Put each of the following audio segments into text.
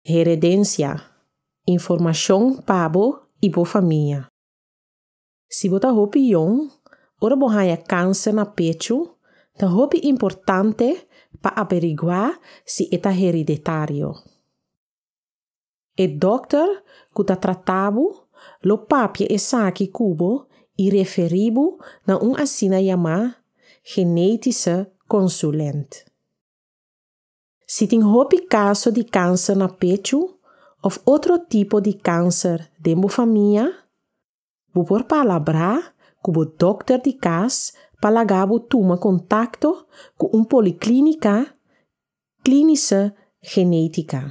Heredensia, informashon pa bo i bo famia. Si bo ta hopi yong, ora bo haña kanser na pechu, ta hopi importante pa averiguá si e ta hereditario. E dòkter ku ta trata bo lo papia esaki ku bo i referí bo na un asina yamá genetische consulent. Si tin hopi kaso di kanser na pechu òf otro tipo di kanser den bo famia, bo por palabrá ku bo dòkter di kas pa laga bo tuma kontakto ku un poliklínika klinische genétika.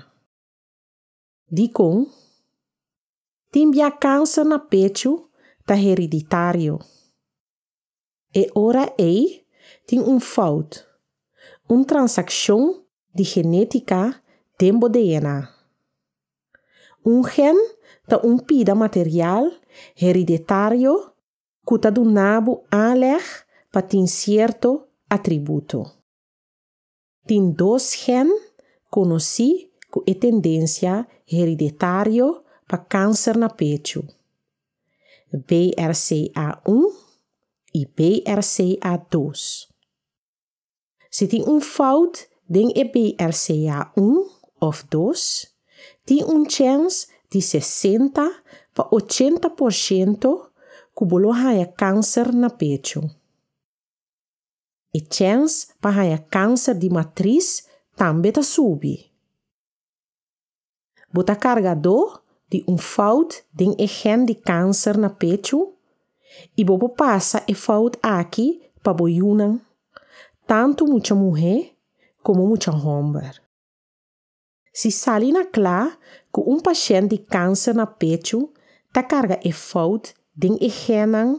Dikon? Tin bia kanser na pechu ta hereditario. E ora ei tin un fout, un transakshon di genétika den bo DNA. Un gen ta un pida material hereditario ku ta duna bo aanleg pa tin sierto atributo. Tin dos gen konosí ku e tendensia hereditario pa kanser na pechu, BRCA1 i BRCA2. Si tin un fout den e BRCA1 òf dos, tin un chèns di 60 pa 80% ku bo lo haña kanser na pechu. E chèns pa haña kanser di matris tambe ta subi. Bo ta kargadó di un fout den e gen di kanser na pechu i bo por pasa e fout aki pa bo yunan, tantu mucha muhé komo mucha hòmber. Si sali na kla ku un pashènt di kanser na pechu ta karga e fout den e gennan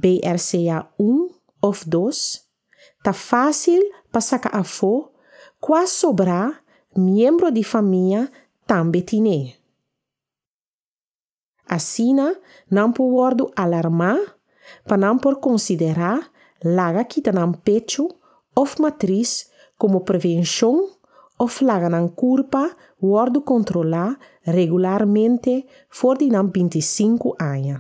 BRCA1 òf dos, ta fásil pa saka afó kua sobrá miembro di famia tambe tin'é. Asina nan por wòrdu alarmá pa nan por konsiderá laga kita nan pechu òf matris komo prevenshon òf laga nan kurpa wòrdu kontrolá regularmente for di nan 25 aña.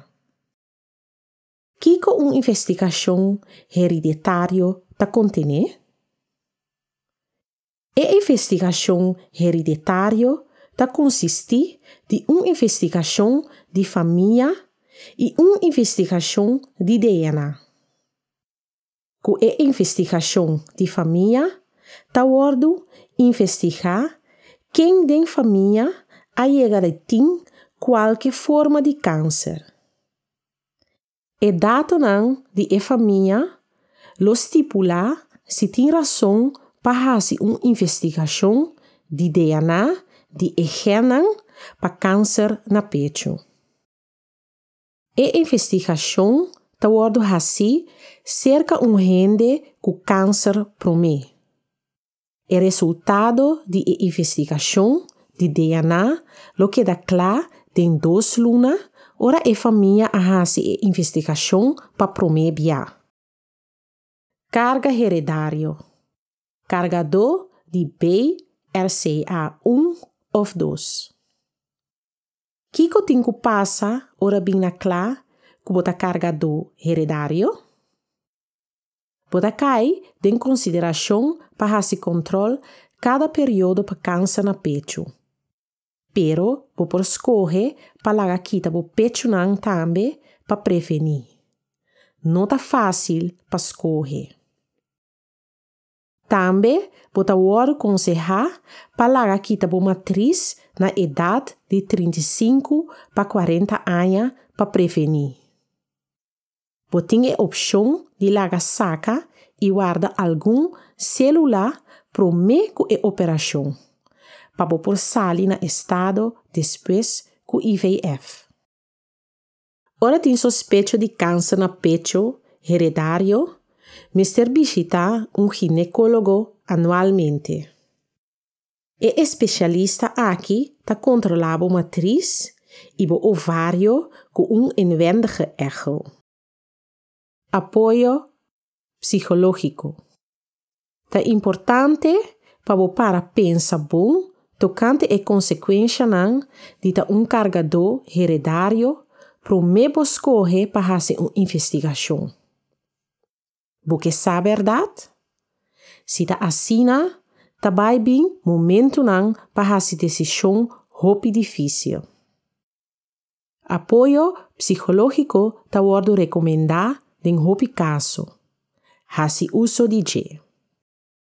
Kiko un investigashon hereditario ta kontené? E investigashon hereditario ta konsistí di un investigashon di famia i un investigashon di DNA. Ku e investigashon di famia ta wòrdu investigá ken den famia a yega di tin kualke forma di kanser. E datonan di e famia lo stipulá si tin rason pa hasi un investigashon di DNA di e gennan pa kanser na pechu. E investigashon ta wòrdu hasí serka un hende ku kanser promé. E resultado di e investigashon di DNA lo keda kla den dos luna ora e famia a hasi e investigashon pa promé bia. Karga heredario, Kargadó di BRCA1 òf dos. Kiko tin ku pasa ora bin na kla ku bo ta kargadó heredario? Bo ta kai den konsiderashon pa hasi kòntròl kada periodo pa kanser na pechu. Pero bo por skohe pa laga kita bo pechunan tambe pa prevení. No ta fásil pa skohe. Tambe bo ta wòrdu konsehá pa laga kita bo matris na edat di 35 pa 40 aña pa prevení. Bo tin e opshon di laga saka i warda algun sélula promé ku e operashon, pa bo por sali na estado despues ku IVF. Ora tin sospecho di kanser na pecho heredario, mester bishitá un ginekólogo anualmente. E espesialista aki ta kontrolá bo matris i bo ovario ku un inwendige echo. Apoyo psikológiko. Ta importante pa bo para pensa bon tokante e konsekuenshanan di ta un kargadó heredario promé bo skohe pa hasi un investigashon. Bo ke sa bèrdat? Si ta asina, ta bai bin momentunan pa hasi desishon hopi difísil. Apoyo psikológiko ta wòrdu rekomendá den hopi kaso. Hasi uso di dje.